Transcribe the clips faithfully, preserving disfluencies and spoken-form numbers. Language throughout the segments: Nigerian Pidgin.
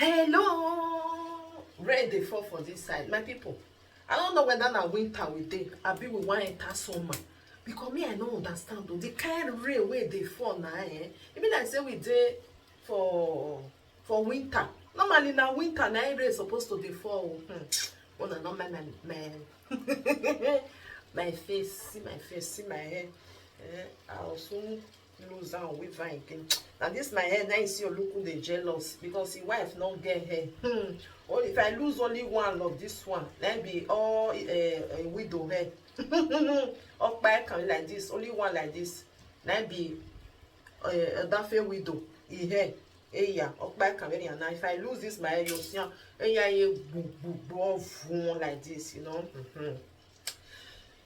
Hello, rain dey fall for this side, my people. I don't know whether na winter we dey, abi we wan enter summer, because me, I no understand o. The kind rain wey dey fall na, eh, e be like say we dey for for winter. Normally na winter na im rain suppose to dey fall o. Hmm. Una no mind my my my face, see my face, see my hair. Eh, I will soon lose am, weave am again. Na this my head na im see Oluku dey jealous because him wife no get hair. Hmm. Only if I lose only one of this one, na im be all, eh, eh, widow hair. Okpa Ekan like this, only one like this, na im be, eh, Odafe widow, him hair. Eya, Okpa Ekan very nice. If I lose this my hair, you see am, eya, ye gbu gbu gbu, all fun like this, you know. Mm-hmm.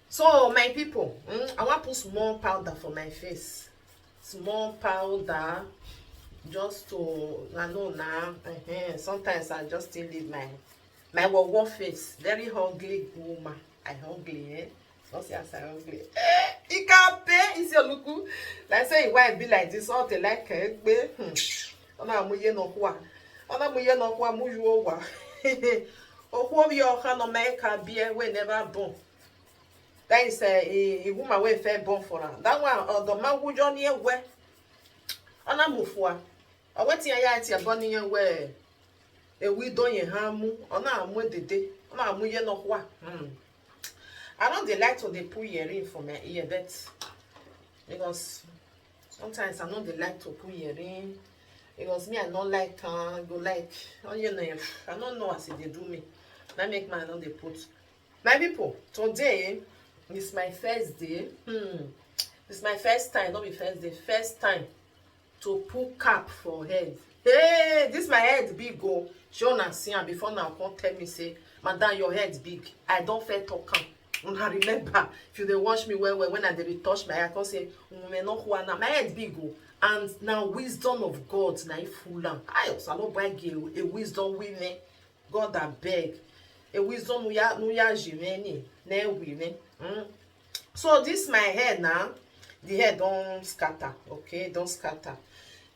So my people, mm, I wan put small powder for my face, small powder, just to, I know na, eh, sometimes I just still leave my my wowo face, very ugly woman. I ugly, eh? Don't see as I ugly. Eh, e can pay, e see Oluku. Like say him wife be like this, all the like, eh, gbe. Hmm. Ona mu ye no kwa. Ona mu ye no kwa mu yu owa. Okwu obi ọha no make a beer wey never born. That is, eh, a, a woman wey fair born for her. That one, uh, the man who Johnny we. Ona mufua. Aweti ya ya ti aboni ye we. E widow ye ha mu. Ona amu edede. Ona amu ye no kwa. Hmm. I no dey like to dey put earring for my ear, but because sometimes I no dey like to put earring because me, I no like am, go like, oh, you know, I no know as e dey do me. Na make man no dey put. My people, today is my first day. Hmm. It's my first time, no be first day, first time to put cap for head. Hey, this my head big o. Shey una see am before now, come tell me say, "Madam, your head big." I don fair talk am. Una remember, if you dey watch me well well, when I dey retouch my hair, I come say, "Ume no huana." My head big o. And na wisdom of God na e full am. Ayo, Saloba give a wisdom women. God abeg. A wisdom nuya nuya jimeni ne women. Mm. So this my hair now, the hair don scatter, okay, don scatter.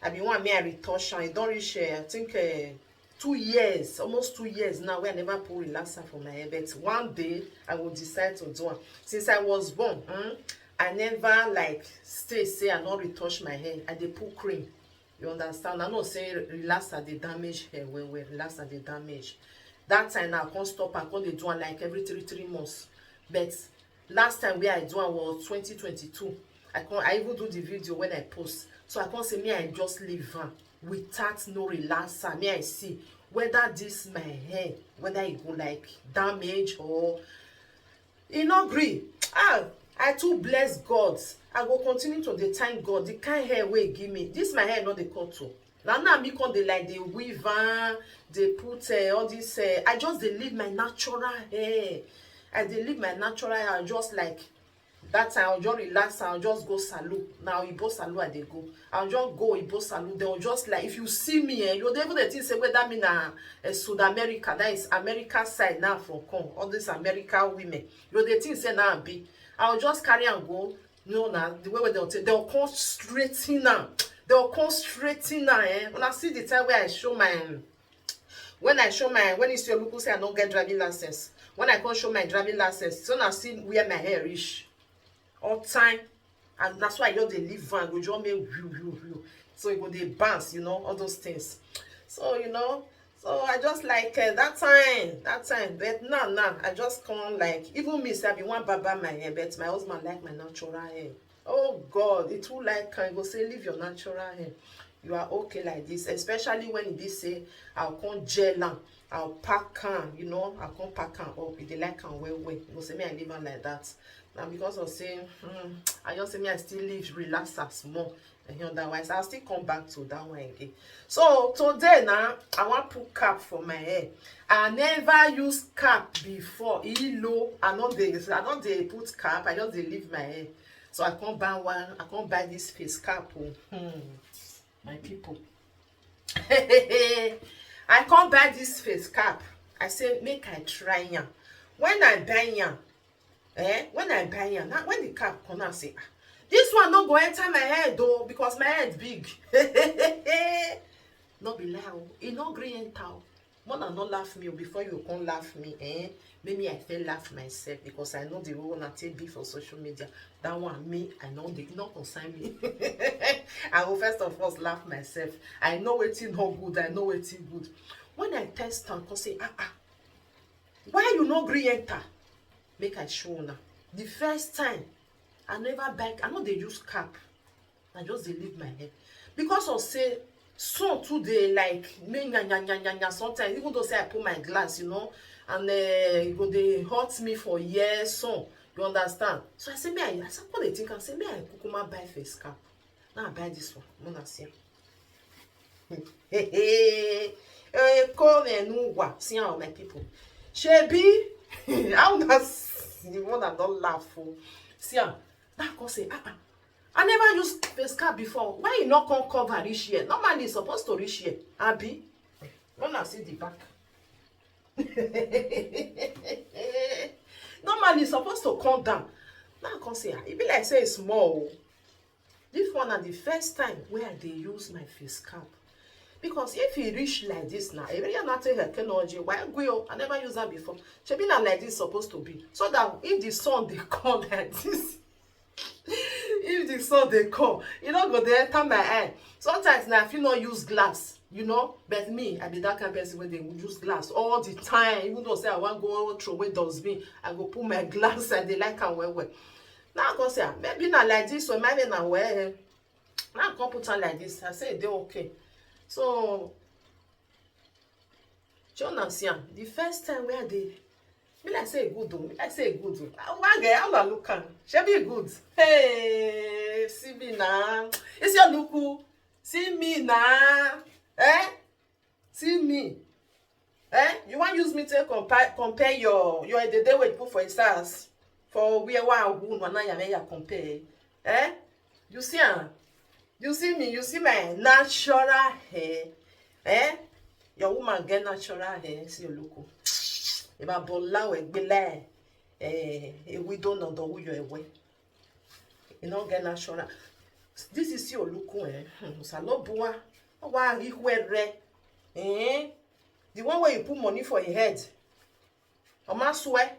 I be one me I retouch am. E don reach, eh, I think, eh, two years, almost two years now, wey I never put relaxer for my hair. But one day I will decide to do am. Since I was born, mm, I never like stay say I no retouch my hair. I dey put cream. You understand? I know say relaxer dey damage hair well well. Relaxer dey damage. That time now, I come stop. I come dey do am like every three three months. But last time wey I do am was twenty twenty-two. I come, I even do the video when I post. So I come say me I just leave am without no relaxer. Me I see whether this my hair, whether e go like damage or e no gree. Ah, I too bless God. I go continue to dey thank God. The kind hair wey e give me, this my hair no dey cut o. Na now me come dey like dey weave am, dey put, eh, all this, eh, I just dey live my natural hair. I dey live my natural hair. I just like that time, I'll just relax, I'll just go salon. Now Igbo salon I dey go. I'll just go Igbo salon. They'll just like, if you see me, eh, you dey even dey think say whether me na, eh, South America, that is America side now for come. All these American women, you dey think say now I be. I'll just carry and go. No, na the way wey they'll take, they'll come straighten am. They'll come straighten am, eh. When I see the time where I show my, when I show my, when you see Oluku say I don't get driving license, when I come show my driving license, so now see where my hair reach. All time, and that's why I just dey leave van go just make whew, whew, whew. So e go dey bounce, you know, all those things. So, you know, so I just like, uh, that time, that time. But now, now I just can't like, even me say I be one baba my hair, but my husband like my natural hair. Oh God, e too like am. E go say, "Leave your natural hair. You are okay like this," especially when e be say I'll come gel am, I'll pack am, you know, I'll come pack am up. E dey like am well well. E go say me I leave am like that. Now because of say, hmm, I just say me I still leave, relax am small. And otherwise, I'll still come back to that one again. So today now, I wan put cap for my hair. I never use cap before. Ilo, I no dey, I no dey put cap. I just dey leave my hair. So I come buy one. I come buy this face cap. Oh, hmm, my people. I come buy this face cap. I say make I try am. When I buy am, eh, when I buy am, now when the cap come out, I say, "Ah, this one no go enter my head though, because my head big." No be lie o, e no gree enter o. Mona no laugh me o, before you come laugh me, eh? Make me I fit laugh myself, because I know the role una take be for social media. That one, me, I know they no concern me. I go first of all laugh myself. I know wetin no good, I know wetin good. When I test am, come say, ah ah, why you no gree enter? Make I show una. The first time, I never buy, I no dey use cap. I just dey leave my hair because of say sun too dey like me nya nya nya nya nya sometimes, even though say I put my glass, you know, and uh, e go dey hurt me for here sun. You understand? So I say me I, I say, come dey think am say me I kukuma buy face cap. Now I buy this one. Una see am. Hey, hey, hey, come and wa. See how my people. Shebi, how una see the one that don laugh o. See am. Now I come say, ah ah. I never use face cap before. Why e no come cover reach here? Normally e suppose to reach here. Abi? Una see the back. Normally e suppose to come down. Now I come say, ah, e be like say e small o. This one na the first time wey I dey use my face cap. Because if e reach like this now, e really na take technology. Why go? I never use am before. Shebi na like this suppose to be. So that if the sun dey come like this, if the sun dey come, e no go dey enter my eye. Sometimes na I fit no use glass, you know, but me, I be that kind person wey dey use glass all the time. Even though say I wan go throw away dustbin, I go put my glass. I dey like am well well. Now I come say, ah, maybe na like this, so maybe na well. Now I come put am like this. I say e dey okay. So, shey una see am? The first time wey I dey, be like say e good o. Be like say e good o. Ah, one girl, how una look am? Shebi e good? Hey, see me na. It's your look o. See me na. Eh? See me. Eh? You wan use me to compare, compare your, your edede wey you put for inside house? For where one wound, one eye, make you compare. Eh? You see am? You see me? You see my natural hair? Eh? Your woman get natural hair. See your look o. If I bola we gbele, eh, a widow no do you away. You no get natural. This is your look, eh? Hmm, Salobua. Wa ri were. Eh? The one where you put money for your head. Oma swear.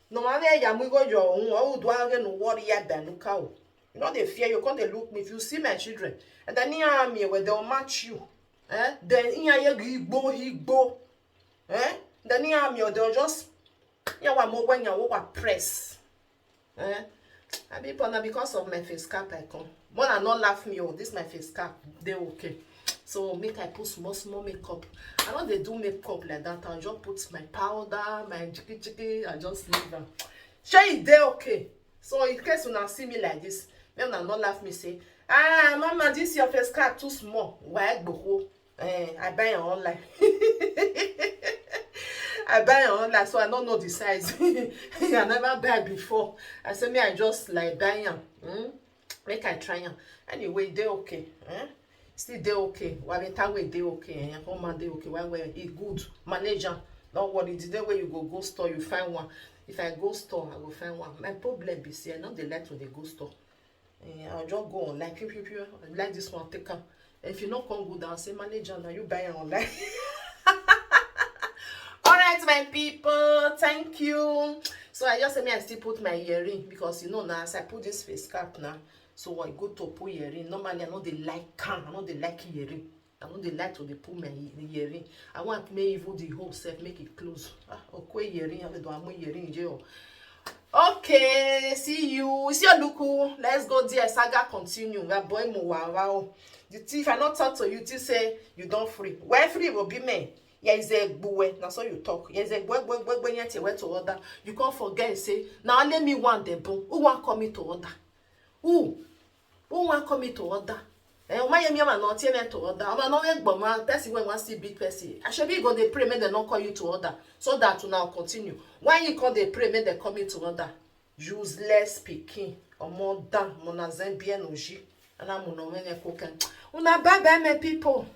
No matter ya mu go your own. Oh, do I get no worry ya benuka o. You know they fear you. Come they look me. If you see my children, and then near me where they'll match you. Eh? Then in ya igbo igbo. Eh? Then near me or they'll just ya wa mo when ya wa press. Eh? I be pona because of my face cap I come. Mona no laugh me o. This my face cap dey okay. So make I put small small makeup. I no dey do makeup like that. I just put my powder, my jiki jiki. I just leave am. Shey e dey okay? So in case una see me like this, make una no laugh me say, ah mama, this your face cap too small. Why gboko? Eh, I buy am online. I buy am online, so I no know the size. I never buy before. I say me I just like buy am. Hmm? Make I try am. Anyway, e dey okay. Eh? Still dey okay. Wa better way dey okay. Eh? Come man dey okay. Why well? E good. Manage am. No worry. The day wey you go go store, you find one. If I go store, I go find one. My problem be say I no dey like to dey go store. Eh, I'll just go online. Pew, pew, pew. I like this one. Take am. If you no come good, I'll say manager, now you buy am online. All right, my people, thank you. So I just say me I still put my earring because you know now as I put this face cap now, so I go to put earring. Normally I no dey like am. I no dey like earring. I no dey like to dey put my e- earring. I want make even the hole sef make it close. Ah, okay, earring. I don't want earring jail. Okay, see you. See your look. Let's go there. Saga continue. That boy mo wa wa o. The thief, I not talk to you. Thief say you don't free. Where free will be me? Yeah, is a boy. Now so you talk. Yeah, is a boy, boy, boy, boy. Yet you went to order. You can't forget. Say now let me one the bone. Who want come me to order? Who? Who wan call me to order? Eh, o ma ye mi ama no tie me to order. O ma no we gbo ma person wey wan see big person. I should be go dey pray make dem no call you to order so that una go continue. Why you come dey pray make dem call me to order? Useless pikin. Omo dan, mo na zen bien oji. Ana mo no me ne koken. Una bye bye my people.